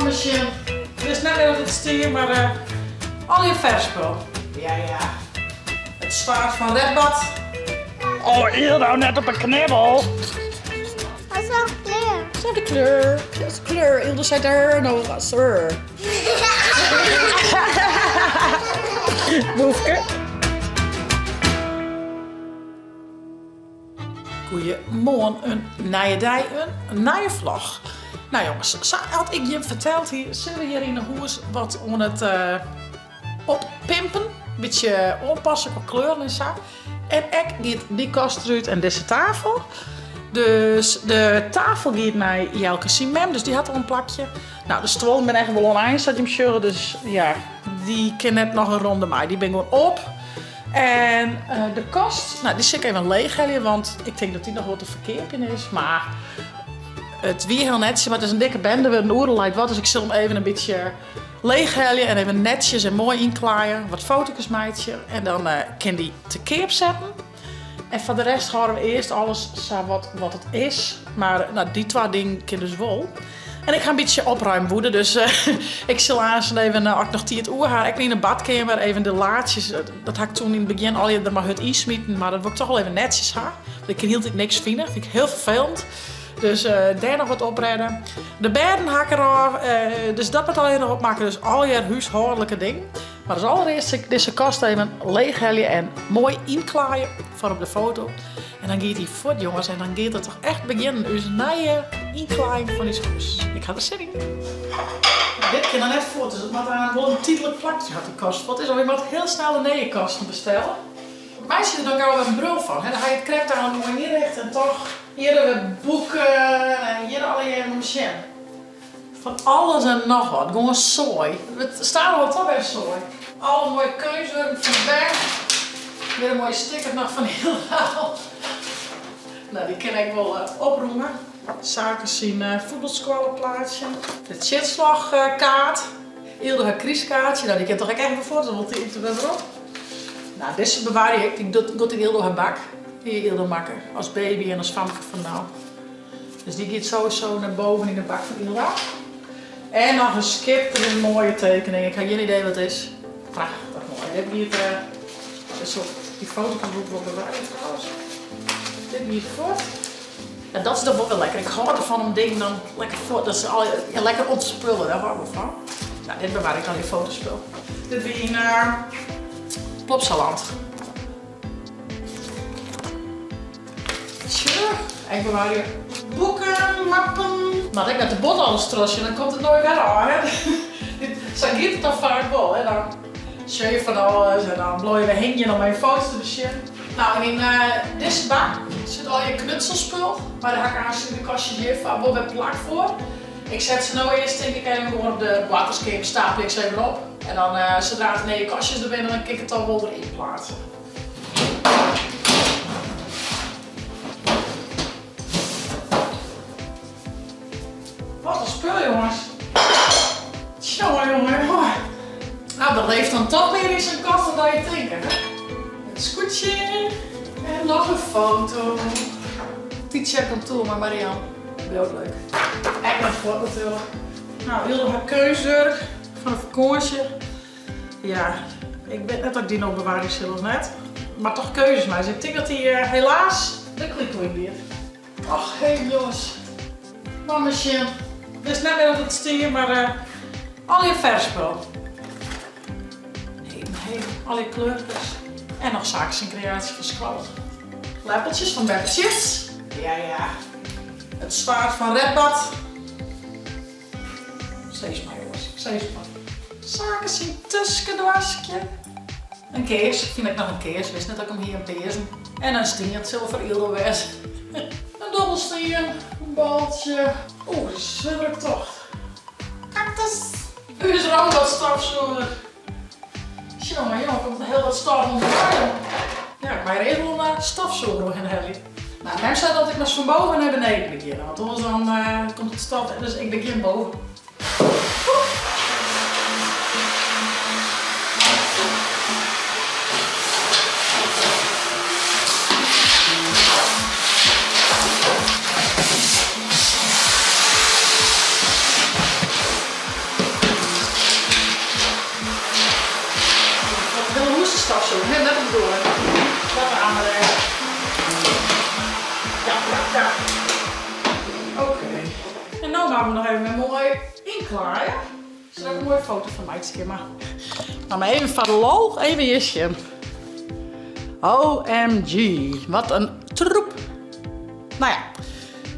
Mei sjen. Ik wist net mear dat it stie, mar uh, allegear ferspul. Ja, ja. It swaard fan Redbad. Oh, Ildo, net op 'e knibbel. Dat is wel kleur. Zelfde kleur. Zelfde kleur. Ildo zei er no was er. Boefke. Goeiemoarn, in nije dei, in nije vlog. Nou jongens, sa at ik jim ferteld hie, sille we hjir yn 'e hûs wat oan it uh, oppimpen. Bytsje oanpasse kwa kleuren en sa. En ek giet dy kast derút en dizze tafel. Dus de tafel giet nei Jelke syn mem, dus dy hat al in plakje. Nou, de stuollen binne echt wol oan ein, sa't jim sjogge. Dus ja, dy kin net noch in ronde mei. Dy binne gewoan op. En eh, de kast, nou, dy sil ik even leechhelje, want ik tink dat dy noch wol te ferkeapjen is. Mar it wie hiel netsjes, mar it is in dikke bende wurden, oeral leit wat. Dus ik sil him even in bytsje leechhelje en even netsjes en moai ynklaaie. Wat foto's meitsje en dan eh, kin dy te keap setten. En foar de rest hâlde we earst alles sa wat, wat it is. Mar nou, dy twa dingen kin dus wol. En ik ha in bytsje opruimwoede, dus uh, ik sil aanst even, uh, as ik noch tiid oer ha, ek yn de badkeamer even de laadsjes, eh, dat ha ik toen yn it begjin allegear der mar hurd ynsmiten, mar dat wol ik toch wol even netsjes ha. Want ik kin hieltyd niks fine, fyn ik hiel ferfelend. Dus uh, dêr noch wat oprêde. De bêden ha ik derôf, uh, dus dat moat allegear noch opmakke. Dus allegear húshâldlike dingen. Mar as allerearst sil ik dizze kast even leechhelje en moai ynklaaie foar op de foto. En dan giet hy fuort, jonges. En dan giet it toch echt begjinnen, ús nije ynklaaiïng fan ús hûs. Ik ha der sin yn. Dit kin noch net fuort, dus it moat aanst wol in tydlik plakje hat die kast fuort is. Of ik moat hiel snel de nije kasten bestelle. Ik meitsje der dan gau wer in brul fan. Hè. Dan ha je it krekt al moai ynrichte en toch hjir wer boeken en hjir allegear om sjen. Fan alles en noch wat. Gewoan soai. It staat al toch wer soai. Alle moaie keunstwurken fan de bern. Wer in moaie sticker noch fan Hildaal. Nou, dy kin ik wol oprûme. Sake syn fuotbalskoalleplaatsje. De tsjitslachkaart. Ylde har krystkaartsje. Nou, dy kin toch ek even fuort, want dy út wer op. Nou, dizze bewarje ik. Dy giet yn Ylde har bak. Dy Ylde makke as baby en as famke fan no. Dus dy giet sowieso nei boven yn de bak fan Ylda. En noch in skitterend moaie tekening. Ik ha gjin idee wat it is. Prachtich moai. Dit giet, uh, dit soort, dy foto kan ik wol bewarje trouwens. Dit giet fuort. Ja, dat is dan wol wer lekker. Ik hâld derfan om dingen dan lekker fuort, dat se al, ja, lekker ontspullen, dêr hâld ik wol fan. Nou, dit bewarje ik dan in fotospul. Dit wie yn uh, Plopsaland. Tsja, ik bewarje boeken, mappen. Moat ik net de bot alles trochsjen, dan komt it noait wer ôf. Hè? Sa giet it dan faak wol. Hè? Dan sjoch je fan alles en dan bliuwe je wer hingjen om even foto's te besjen. Nou, en yn uh, dizze bak sit al je knutselspul. Mar dêr ha ik aanst yn de kastjes hjirfoar wol wer plak foar. Ik set se no earst tink ik even gewoan op de boarterskeamer, stapelje ik se even op. En dan uh, sadree't de nije kastjes der binne, dan kin ik it al wol deryn plaatse. Wat in spul, jonges. Tjonge, jonge, jonge. Nou, dat leeft dan toch mear yn sa'n kast dan dat je tinke, hè? Het skûtsje en noch in foto. Titia komt toe mei Marianne. Bliuwt leuk. Ek noch fuort natuerlik. Nou, Hilde har keunstwurk fan de fakânsje. Ja, ik wit net of ik dy noch bewarje sil of net. Mar toch keuzes meitsje. Ik tink dat dy helaas de kliko yn giet. Och, hé jonges. Mei sjen. Ik wist net mear dat it stie, mar uh, allegear ferspul. Hé, hé, allegear kleurkes. En noch saakjes en kreaasje fan skoalle. Leppeltsjes fan Beppe Tjits. Ja, ja. It swaard fan Redbad. Sis mar jonges, sis mar. Sake syn tuskendoaskje. In kears, fyn ik noch in kears. Wist net dat ik him hie, in pearzen. En in stien, it sil foar Yldo wêze. In dobbelstien, in baltsje. Oeh, dat is swimmerige tocht. Kaktus. Us robotstofsûger. Sjonge, jonge, komt der hiel wat stof ûnderwei. Ja, ik mei der earst wol in stofsûger oerhinne helje. Nou, mem sei dat ik moast fan boven nei beneden begjinne, want oars dan komt it stof, dus ik begjin boven. gau noch even wer moai ynklaaie. Sadat ik in moaie foto fan meitsje kin. Mar mar even foar de lol, even hjir sjen. OMG, wat in troep. Nou ja,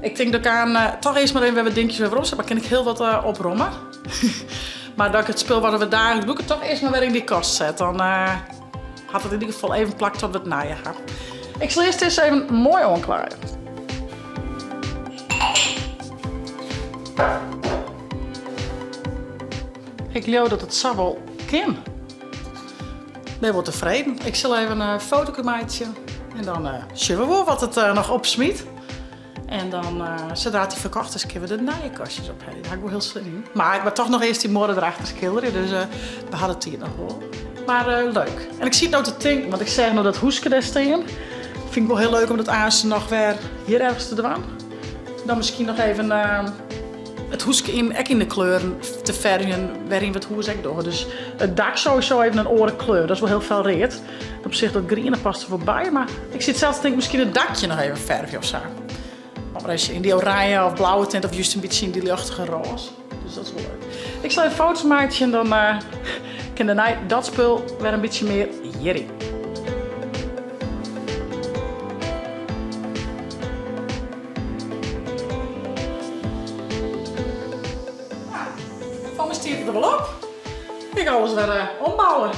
ik tink dat ik aan eh, toch earst mar even wer wat dinkjes wer werom set, mar kin ik hiel wat eh, opromme. mar dat ik it spul wat we dagelijks brûke toch earst mar wer yn dy kast set. Dan eh, hat it yn ieder gefal even plak tot we it nije ha. Ik sil earst eens even moai oanklaaie. Ik leau dat it sa wol kin. Ben wol tefreden. Ik sil even in fotoke meitsje en dan sjogge we wol wat it noch opsmyt. En dan, sadra't dy ferkocht is, kinne we de nije kastjes ophelje. Dêr ha ik wol hiel sin yn. Mar ik moat toch noch earst dy muorre derachter skilderje, dus we ha de tiid noch wol. Mar leuk. En ik siet no te tinken, want ik seach no dat hûske dêr stean. Fyn ik wol hiel leuk om dat aanst noch wer hjir ergens te dwaan. Dan miskien noch even it hûske yn, ek yn de kleuren te fervjen wêryn we it hûs ek dogge. Dus it dak sowieso even in oare kleur. Dat is wol hiel fel read. Op sich dat griene past der wol by, mar ik siet sels te tinken miskien it dakje noch even fervje of sa. Of ris yn dy oranje of blauwe tint of just in bytsje yn dy ljochtige rôze. Dus dat is wol leuk. Ik sil even foto's meitsje en dan uh, kin dêrnei dat spul wer in bytsje mear hjiryn. Foar my stiet it der wol op. Ik alles wer uh, ombouwe.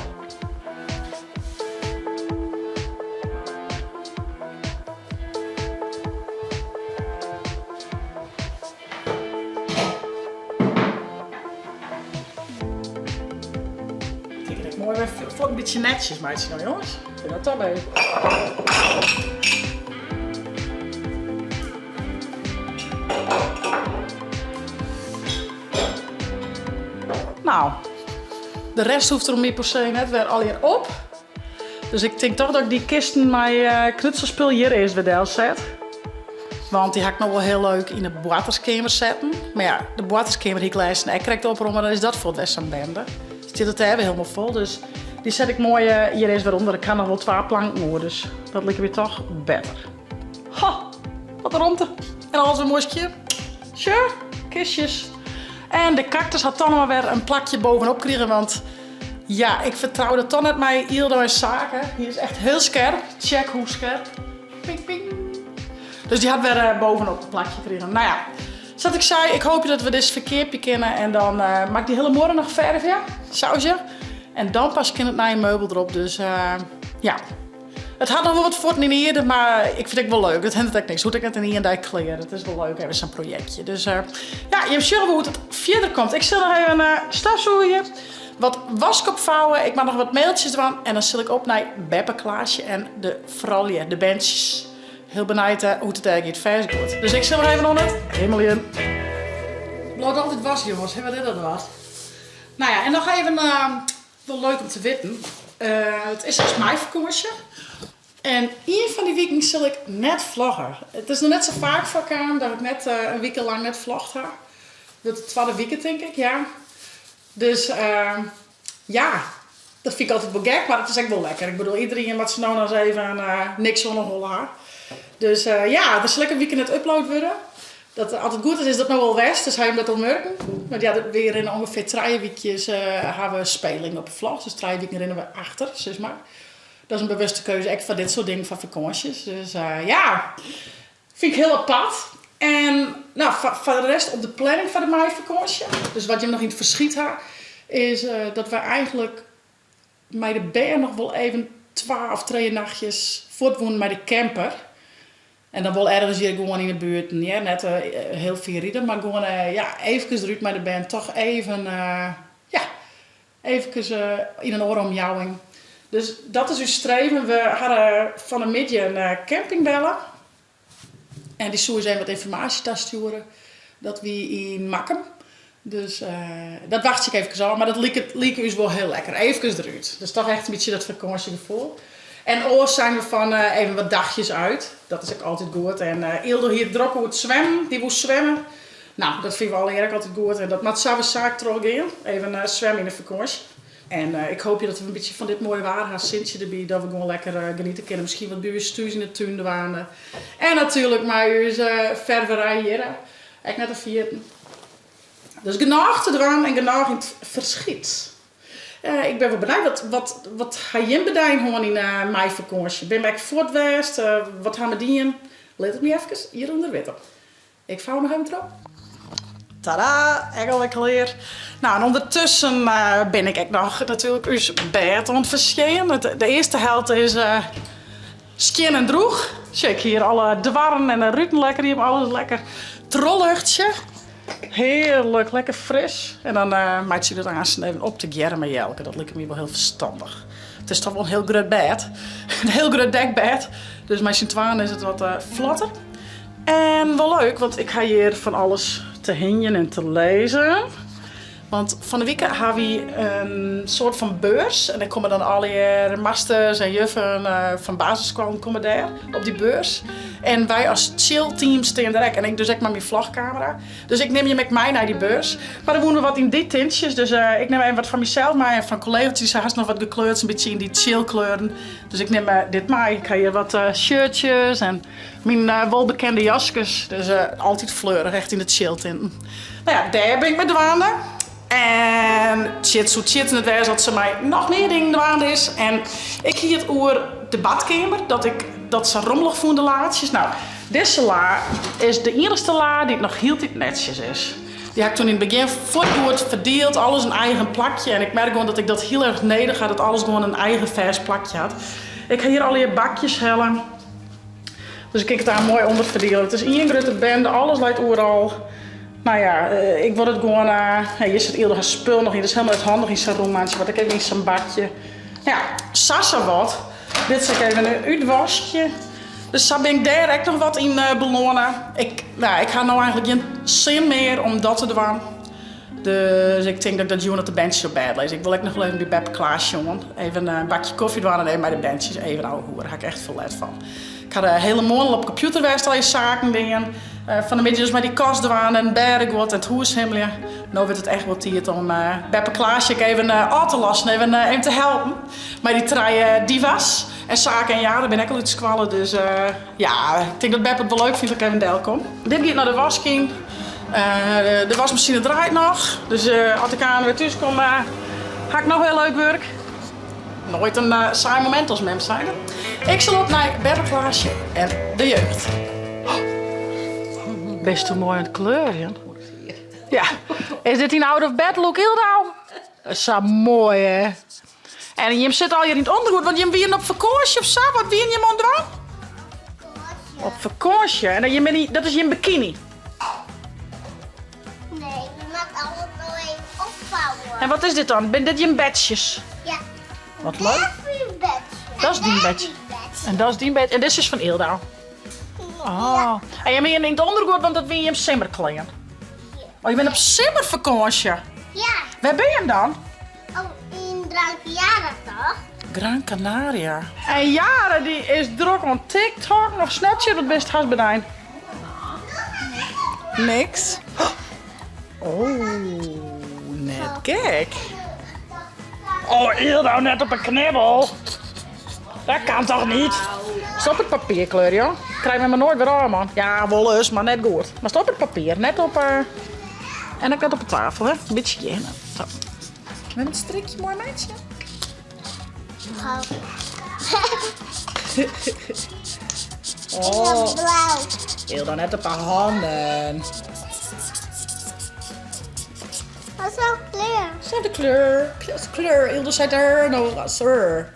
Kijk, ik moai wer fuort in bytsje netsjes meitsje no, jonges. Bin dat toch even. Nou, de rest hoecht der om my per se net wer allegear op. Dus ik tink toch dat ik dy kisten mei eh, knutselspul hjir earst wer delset. Want dy ha ik noch wol hiel leuk yn de boarterskeamer setten. Mar ja, de boarterskeamer hie ik lêsten ek krekt opromme, dan is dat fuort wer sa'n bende. Stiet it dêr wer hielendal fol, dus dy set ik moai eh, hjir earst wer ûnder. Ik ha noch wol twa planken oer, dus dat liket my toch better. Ha, wat in romte. En alles wer moai skjin. Sjoch, kistjes. En de kaktus hat toch noch mar wer in plakje bovenop krigen, want ja, ik fertrou dat toch net mei Yldo en Sake. Hy is echt hiel skerp. Check hoe skerp. Ping, ping. Dus dy hat wer eh, bovenop in plakje krigen. Nou ja, sa't ik sei, ik hoopje dat we dizze ferkeapje kinne. En dan uh, moat ik dy hiele muorre noch fervje, sausje. En dan pas kin it nije meubel derop. Dus uh, ja. It hat noch wol wat fuotten yn 'e ierde, mar ik fyn it ek wol leuk. Dat hinderet ek niks. Hoecht ek net yn ien dei klear. It is wol leuk, even sa'n projektje. Dus uh, ja, jim sjogge wol hoe't it fierder komt. Ik sil noch even uh, stofsûgje, wat wask opfouwe. Ik moat noch wat mailtsjes dwaan. En dan sil ik op nei Beppe, Klaasje en de froulju, de berntsjes. Hiel benijd uh, hoe't it dêr giet. Fêst goed. Dus ik sil noch even oan it himmeljen. Bliuwt altyd wask, jonges. Wat is dat wat? Nou ja, en noch even uh, Wol leuk om te witten, it is hast meifakânsje en ien fan dy wiken sil ik net vlogge. It is noch net sa faak foarkaam dat ik net in wike lang net vlogd ha. Wurdt de twadde wike tink ik, ja. Dus ja, dat fyn ik altyd wol gek, mar it is ek wol lekker. Ik bedoel, iderien moat sa no en dan ris even niks oan 'e holle ha. Dus ja, der sil ek in wike net upload wurde. Dat, as it goed is, is dat no al west, dus ha jim dat al murken. Want ja, wy rinne ûngefear trije wykjes ha we speling op 'e vlog, dus trije wiken rinne we achter, sis mar. Dat is in bewuste keuze, ek foar dit soart dingen, foar fakânsjes. Dus ja, fyn ik hiel apart. En no, foar de rest op de planning foar de meifakânsje, dus wat jim noch yn it ferskyt ha, is dat wy eigentlik mei de bern noch wol even twa of trije nachtjes fuort woenen mei de camper. En dan wol ergens hjir gewoan yn 'e buert, hear, net hiel fier ride, mar gewoan ja, eefkes derút mei de bern, toch even, ja, eefkes yn in oare omjouwing. Dus dat is ús streven. We hawwe fan 'e middei in camping belle. En dy soe ús even wat ynformaasje tastjoere. Dat wie yn Makkum. Dus dat wachtsje ik eefkes ôf. Mar dat liket, like ús wol hiel lekker. Eefkes derút. Dat is toch echt in bytsje dat fakânsjegefoel. En oars seine we fan even wat dagjes uit. Dat is ek altyd goed. En Yldo hie it drok oer it swimmen. Dy woe swimme. Nou, dat fine we allegear ek altyd goed. En dat moat sawiesa ek trochgean. Even swimme yn de fakânsje. En ik hoopje dat we in bytsje fan dit moaie waar ha, sintsje derby, dat we gewoan lekker geniete kinne. Miskien wat by ús thús yn de tún dwaande. En natuerlik mei ús ferverij hjirre, ek net te ferjitten. Dus genôch te dwaan en genôch yn it ferskyt. Ik bin wol benijd, wat, wat, wat ha jim bedein hân yn de meifakânsje? Binne we ek fuort west? Wat ha we dien? Lit it my efkes hjirûnder witte. Ik fou noch even troch. Tada, ek alwer klear. Nou, en ûndertusken bin ik ek noch natuerlik ús bêd oan it ferskean. De earste helte is skjin en droech. Sjoch ik hier alle doarren en de ruten lekker iepen, alles lekker trochluchtsje. Hearlik, lekker fris. En dan meitsje ik dat aansten even op tegearre mei Jelke. Dat liket my wol hiel ferstannich. It is toch wol in hiel grut bêd. In hiel grut dekbêd. Dus mei syn twaen is it wat flotter. En wol leuk, want ik ha hjir fan alles te hingjen en te lizzen. Want fan 'e wike ha wy in soart fan beurs. En dêr komme dan allegear masters en juffen fan basisskoallen komme dêr op dy beurs. En wy as chillteam stean der ek. En ik dus ek mei myn vlogkamera. Dus ik nim jim ek mei nei dy beurs. Mar dan woene we wat yn dy tintsjes. Dus ik nim even wat fan mysels mei en fan kollega's. Dy hast noch wat gekleurd, in bytsje yn dy chillkleuren. Dus ik nim dit mei. Ik ha hjir wat shirtjes en myn wolbekende jaskes. Dus altyd fleurich, echt yn de chilltinten. No ja, dêr bin ik mei dwaande. En Tjit soe Tjit net wêze as se mei noch mear dingen dwaande is. En ik hie it oer de badkeamer, dat ik dat sa rommelich fûn, de laadsjes. No, dizze la is de iennichste la dy't noch hieltyd netsjes is. Dy ha ik toen yn it begjin fuort goed ferdield, alles in eigen plakje. En ik merk gewoan dat ik dat hiel erch nedich ha, dat alles gewoan in eigen fêst plakje hat. Ik ha hjir allegear bakjes helle. Dus ik kin it daar moai ûnder ferdiele. It is ien grutte bende, alles leit oeral. No ja, ik wol it gewoan. Hjir sit Ylde har spul noch yn, dat is helemaal net handich yn sa'n rûn mantsje, wat ik even yn sa'n bakje. No ja, sa sa wat. Dit sil ik even útwaskje. Dus sa bin ik dêr ek noch wat yn belâne. Ik, no ja, ik ha no eigentlik gjin sin mear om dat te dwaan. Dus ik tink dat ik dat jûn at de berntsjes op bêd lizze. Ik wol ek noch wol even by beppe Klaas sjongen. Even in bakje kofje dwaan en even mei de berntsjes even ouwehoere. Daar ha ik echt ferlet fan. Ik ha de hiele moarn al op kompjûter west, allegear saken dien. Fan de middei dus mei dy kast dwaan en bêdeguod en it hûs himmelje. No wurdt it echt wol tiid om beppe Klaasje ek even ôf te lossen, even, even te helpen. Mei dy trije diva's. En Sake en Jade binne ek al út skoalle, dus ja, ik tink dat beppe it wol leuk fynt dat ik even delkom. Dit giet nei de wask yn. De wasmasine draait noch, dus as ik aanst wer thús kom, ha ik noch wer leuk wurk. Noait in saai momint as mem zijnde. Ik sil op nei beppe Klaasje en de jeugd. Bist do moai oan it kleurjen? Ja. Is dit dyn out of bed look, Ildau? Sa moai, hè? En jim sitte allegear yn it ûndergoed, want jim wienen op fakânsje of sa? Wat wienen jim oan it dwaan? Op fakânsje. En jim binne, dat is jim bikini? Nee, je moat alles noch even opvouwen. En wat is dit dan? Binne dit jim bedsjes? Ja. Wat leuk. Dat is myn bedsje. Dat is dyn bedsje. En dat is dyn bed. En dit is fan Ildau. Oh. En jim wienen yn it ûndergoed, want dat wie jim simmerklean. Oh, je binne op simmerfakânsje? Ja. Wêr bin jim dan? Oh, yn Gran Canaria toch? Gran Canaria. En Jare dy is drok oan TikTok of Snapchat, wat bist hast bedein? Niks. Oh, net gek. Oh, Ildau net op 'e knibbel. Dat kan toch niet? Stop it papier kleur, joh. Krij my mar noait wer ôf, man. Ja, wolris, mar net goed. Mar stop it papier, net op... Uh... En ek net op de tafel, hè. In bytsje hjirhinne. Zo. Met it strikje moai meitsje. Oh. Blau. Ildau net op de hannen. Wat is wel kleur? Zelfde kleur. Kleur. Ildau sei er, no, sir.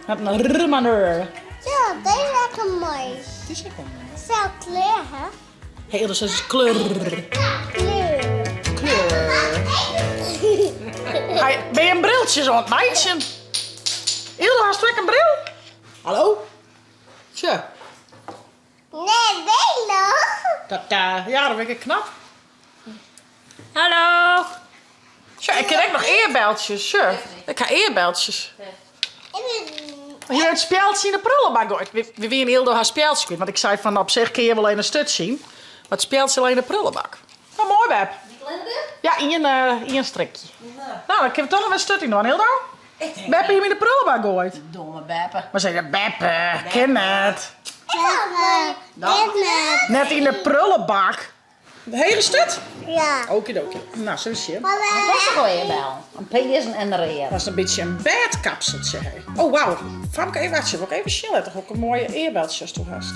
Hat in r maar er. Ja, deze is echt mooi. Die is echt wel mooi. Zelfde kleur, hè? Hey, Ildau is kleur. Kleur. Kleur. Hey, bin je in briltsjes oan it meitsjen? Ildau, hast ek in bril? Hallo? Tja. Nee, Belo. Dat, uh, ja, dat bin ik knap. Hallo. Sjoch, ik kin ek noch earbeltsjes. Sjoch, ik ha earbeltsjes. Hier it spjeldsje yn de prullenbak goaid. We wiene Ildau har spjeldsje kwyt, want ik sei fan op sich kin je wol even in sturt sjen. Mar it spjeldsje lei yn de prullenbak. Nou, moai Beb. Ja, ien, uh, ien strikje. Nou, dan kinne we toch noch wer sturt yn dwaan, Ildau. Beppe hie him yn de prullenbak goaid. Domme Beppe. Mar sei Beppe, kin net. Beppe, kin net. Net yn de prullenbak. De hege sturt? Ja. Okidoki. Nou, sille we sjen. Dat is toch oorbellen? In pearzen en read. Dat is in bytsje in bêdkapseltsje, hé. Oh, wauw. Famke, even wachtsje. Wol ik even sjen litte hokker moaie earbeltsjes do hast.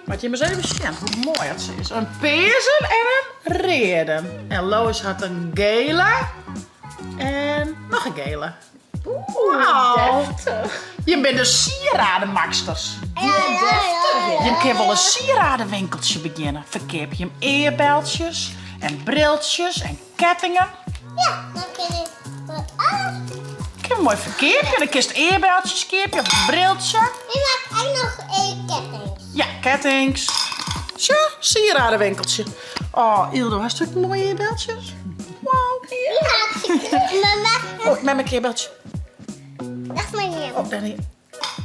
Moat jim ris even sjen hoe moai dat se is. In pearzen en in reade. En Lois hat in gele en noch in gele. Oeh, deftich. Jim binne de sierademaksters. Ja, deftich, ja. Jim kinne wol in sieradenwinkeltsje begjinne. Ferkeapje jim earbeltsjes en briltsjes en kettingen. Ja, dan kin ik foar alles. Kin moai ferkeapje. Dan kinst earbeltsjes keapje of in briltsje. Ik maak ek noch kettings. Ja, kettings. Sjoch, sieradenwinkeltsje. Oh, Ildo, hast ek moaie earbeltsjes? Wauw. Ja, mama. Oh, memme earbeltsje. Dag meneer. Oh, Danny.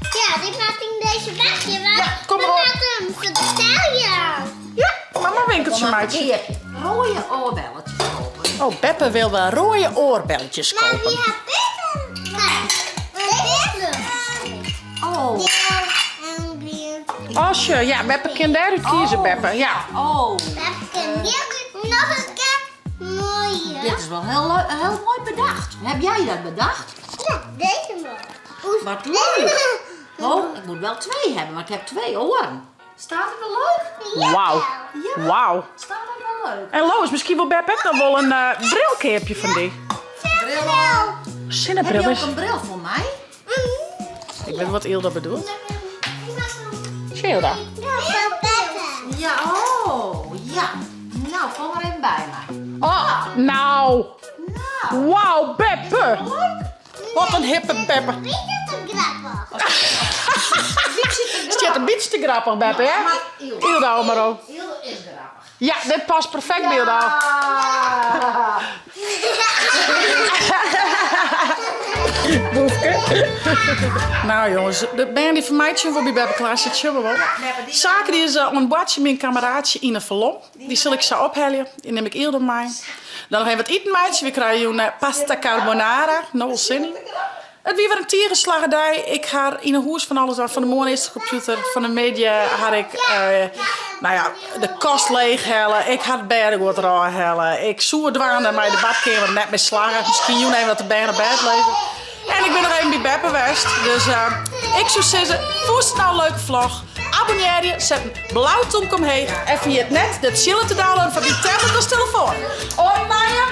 Ja, die maakt in deze bakje. Maar Ja, kom maar op. We hem vertellen. Ja, mama winkeltje meitsje. Rode oorbelletjes kopen. Oh, Beppe wil wel rode oorbelletjes Maar kopen. wie heeft beter? Nee, Oh. En green. Als je, ja, Beppe kan daaruit kiezen, Beppe. Ja. Oh. Beppe kan nog een keer mooier. Dit is wel heel, heel mooi bedacht. Heb jij dat bedacht? Ja, deze mooi. Wat leuk. Oh, ik moet wel twee hebben, want ik heb twee oren. Staat het wel leuk? Ja. Wauw. Ja. Wauw. Staat het wel leuk? En Lois, misschien wil Beppe ook nog wel een brilkeertje van die. Bril. Heb Zinnebril je is. ook een bril voor mij? Ik weet wat Ilda bedoelt. Zie Ilda? Ja, voor Beppe. Ja, oh, ja. Nou, kom maar even bij mij. Oh, nou. Nou, Wauw, Beppe. Wat een hippe Beppe. Weet je te grappig? Het zit een beetje te grappig, Beppe, hè? Maar Ilda. Ilda, maar ook. Ilda is grappig. Ja, dit past perfect bij Ilda. Ah. Boefke. Nou jongens, de band die van mij voor bij Beppe klaar zit, zullen we wel. Zaken die is een badje met een kameraadje in een verlom. Die zal ik zo ophalen. Die neem ik eerder mee. Dan nog even wat eten, meidje. We krijgen een pasta carbonara. No zin in. Het wie weer een tierenslagerdij. Ik ga in een hoes van alles aan. Van de morgen is de computer. Van de media had ik nou ja, de kast leeghellen. Ik had beddengoed hellen. Ik zoer dwaan en mij de badkamer net mee slagen. Misschien joen even dat de bed op bed liggen. En ik ben nog even bij Beppe West. Dus ik zou zeggen, vond het nou een leuke vlog? Abonneer je, zet een blauw toemk omheen. En via het net, dat chillen te downloaden van die tablet als telefoon. Hoi Maya.